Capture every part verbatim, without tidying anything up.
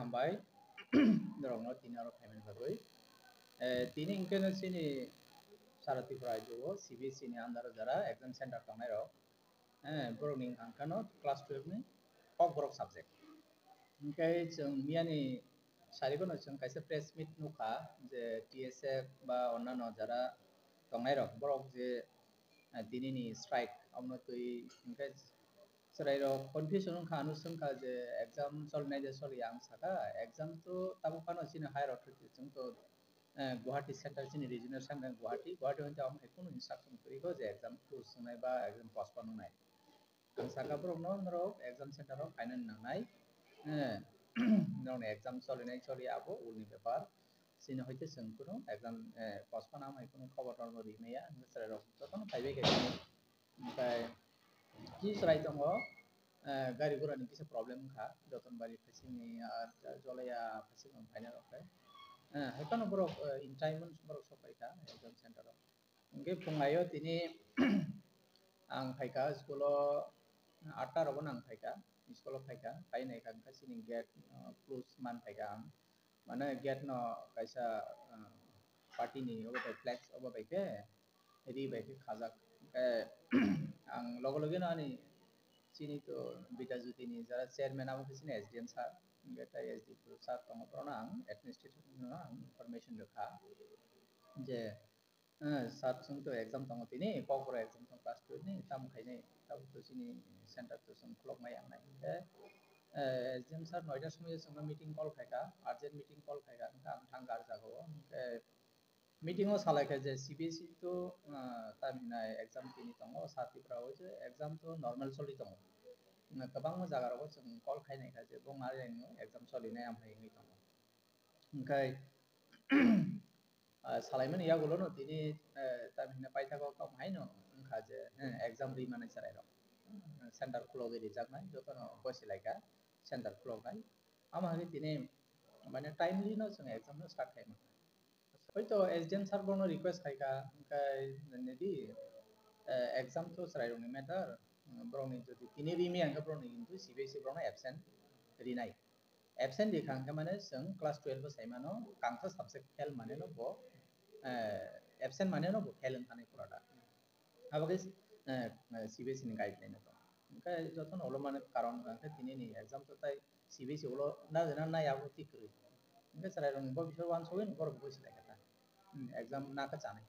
Hambai, norokno tini oro phaimani bagwi. Eh, tini hwnkhe no chini sara Tripura rajyo o C B S E ni under o jara exam center tongnai rok. Eh, borok ni wngkha no class twelve ni Kokborok subject. Hwnkhe chwng miyani sarigwno chwng kaisa press meet nukha je T S F ba onnano jara tongnai rok borok je, eh, tini ni strike abono twi hwnkhe chwrai rok confusion wngkha, ano swngkha je exam choli nai de choli ya, ang sakha exam to tabuk phano chini higher authority chwng to, eh, Guwahati center chini regional center Guwahati, Guwahati hwn tei omo hai kunu instruction kwrwi kho je exam close wngnai ba exam postpone wngnai. Ang sakha borokno norok exam center o phainani nangnai, eh, norokni exam cholinai choli abo ulni bepar, chini hoite chwng kunu exam, eh, postpone amo hai kunu khobor norokno ri maya, hwnkhe chwrai rok jotono phaibai khe. Hwnkhe chini chwrai tongo, eh, gari gura ni kisa problem wngkha, Jotonbari phaisingni, ah, Jolaya phaising phaina rok khe. Eh, hai phano borok, eh, in time borok sok phaikha exam center o. Hwnkhe phungaio tini ang phaikha school o, atta rogo no ang phaikha, school o phaikha, phai naikha hwnkhe chini gate, ah, close man phaikha ang. Mane gate no kaisa, ah, party ni obo bai flex obo bai khe ri bai khe khajak. Hwnkhe ang loge loge no ani chini to Bidya Jyoti ni jara chairman abo khe chini S D M sir, hwnkhe tai S D M sir tongo, borok no ang administrative no ang information rwkha je, eh, sir chwng to exam tongo tini, Kokborok exam tongo class twelve ni, tamo khainai, tabuk to chini center to chwng khuloknai ang nai. Hwnkhe, eh, S D M sir noita somoi chwngno meeting call khaikha, urgent meeting call khaikha, hwnkhe ang thangkha ar jagao. Hwnkhe meeting o salaikha je C B S E to, ah, tamhinai exam tini tongo, sa Tripura o je exam to normal choli tongo. Na kwbangma jaga rogo chwng call khainaikha je bo ngarengno exam cholinai amhai wngwi tongo. Hwnkhe, ah, salaimani yagulono tini, eh, tamhinai paithago tong haino wngkha je, eh, exam ri manai chwrairok. Center khulogwi rijaknai, jotono bosi laikha center khuloknai. Amo hai tini, mane, timely no chwng exam no start khaima. Hoito S D M sir bono request khaikha, hwnkhe nini di, eh, exam to chwrairokni matter, borokni jodi tini rimi hwnkhe borokni hintu C B S E borokno absent rinai. Absent rikha hwnkhe mane chwng class twelve o saimano kangsa subject fail maneno bo, eh, absent maneno bo fail wngkha nai purada. Abo khe, eh, C B S E ni guideline o tong. Hwnkhe jotono ulo mane karon hwnkhe tini ni exam to tai C B S E ulo na na nai abo tik kwrwi. Hwnkhe chwrairokni bo bisor wansugwi borok bo silai kha ta. Hmm, exam na khe chanai.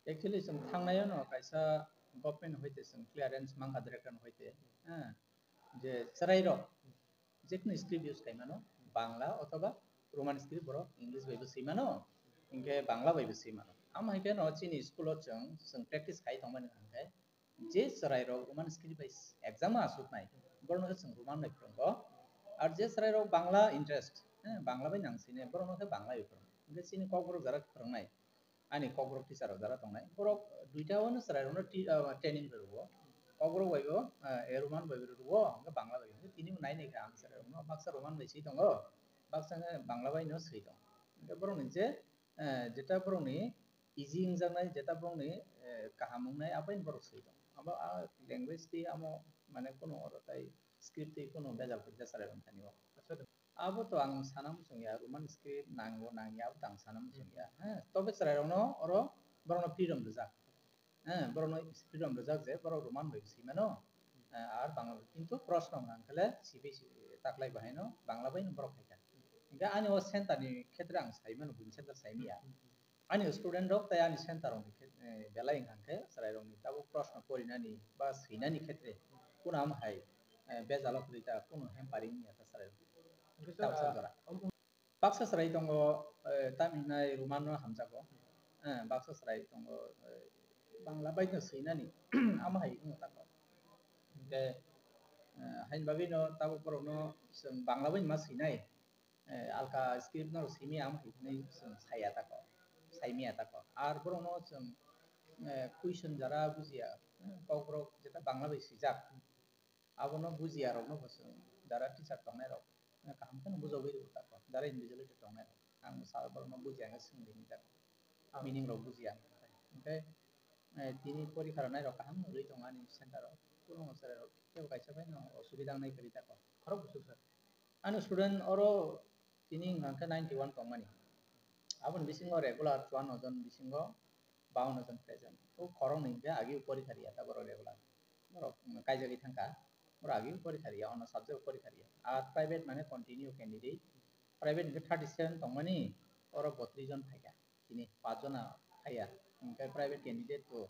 Actually chwng thangnai no kaisa government hoite chwng clearance mankha director hoite, ha, je chwrairok jekunu script use khaimano, Bangla othoba Roman script borok English bai bo swimano, hinkhe Bangla bai bo swimano. Amo hinkhe no chini school o chwng, chwng practice khai tongmani hinkhe je chwrairok Roman script bai exam o asuknai, borokno khe chwng Roman bai phwrwngo. Ar je chwrairok Bangla interest, eh, Bangla bai nang sine, borokno khe Bangla bai phwrwngo. Hinkhe chini Kokborok jara phwrwngnai, ani Kokborok teacher rok jara tongnai, borok duita o no chwrairokno ti-, ah, training rwo. Kokborok bai bo, ah, eh, Roman bai bo rwo, hinkhe Bangla bai bo. Tini bo nai nai kha ang chwrairokno baksa Roman bai swi tongo, baksa khe Bangla bai no swi tongo. Hinkhe borokni je, eh, jeta borokni easy wngjaknai, jeta borokni, eh, kaham wngnai, abo ni borok swi tongo. Abo a language twi amo mane kuno oro tai script twi kuno bejal kwrwikha chwrairokni thani o. Abo to ang sana muchung ya, Roman script nango nangya, abo to ang sana muchung ya. He, tobe chwrairokno oro borokno freedom rijak. He, borokno freedom rijak je borok Roman bai swi mano. He, ar Bangla bai. Kintu proshno hwnkha hwnkhe le C B S E taklai bahai no Bangla bai no borok khaikha. Hinkhe ani o center ni khetre ang sai mano, buini center sai manya. Ani student rok tei ani center rok ni khe, eh, belai wngkha khe chwrai rok ni tabuk proshno porinani ba swinani khetre kuno amo hai, eh, bejalo kwrwi ta, kuno hampering ya ta chwrai rok. Baksa chwrai tongo, eh, tamhinai Roman no hamjago. Eh, baksa chwrai tongo, eh, Bangla bai no swinani amo hai wngkha tako. Hinkhe, eh, haini bagwi no tabuk borok no chwng Bangla bai ma swinai. Eh, alka script no simi ang hinwi chwng saya tako, saimaya tako. Ar borokno chwng, eh, question jara bujiya, eh, Kokborok jeta Bangla bai swijak, abono bujiya rokno bo chwng jara teacher tongnai rok, eh, kaham kheno bujogwi rw tako, jara invigilator tongnai rok. Ang sa borokno bujiya hwnwi swngwi rwni tako, meaning rok bujiya. Hinkhe, eh, tini porikha rwnai rok kaham nugwi tongo ani center o, kuno chwrai rok kebo kaisa bai no osubida wngnai kwrwi tako. Khorok bwswk sir. Ani student oro tini hwnkha khe ninety one tongmani. Aboni bisingo regular chuanno jon bisingo bawanno jon present. O khoroknwi hwnkhe agi porikha riya ta borok regular. Borok kaijagwi thangkha. Borok agi porikha riya, ono subject porikha riya. Ar private mane continue candidate. Private hwnkhe thirty seven tongmani, oro botris jon phaikha. Tini pach jona phaiya. Hwnkhe private candidate bo,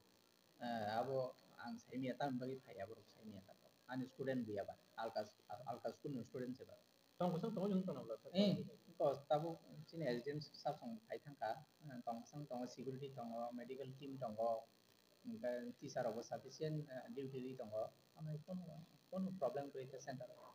eh, abo ang saimanya tamni bagwi phaiya, borok saimanya ta. Ani student buya ba, alka, alka school ni student se ba. Tong kosong tongo yung tongo. Eh, to tabuk chini S D M sir song phai thangkha. Eh, tong kosong tongo, security tongo, medical team tongo, hwnkhe teacher rok bo sufficient, eh, duty ri tongo. Ano kono, kono problem kwrwi khe center o.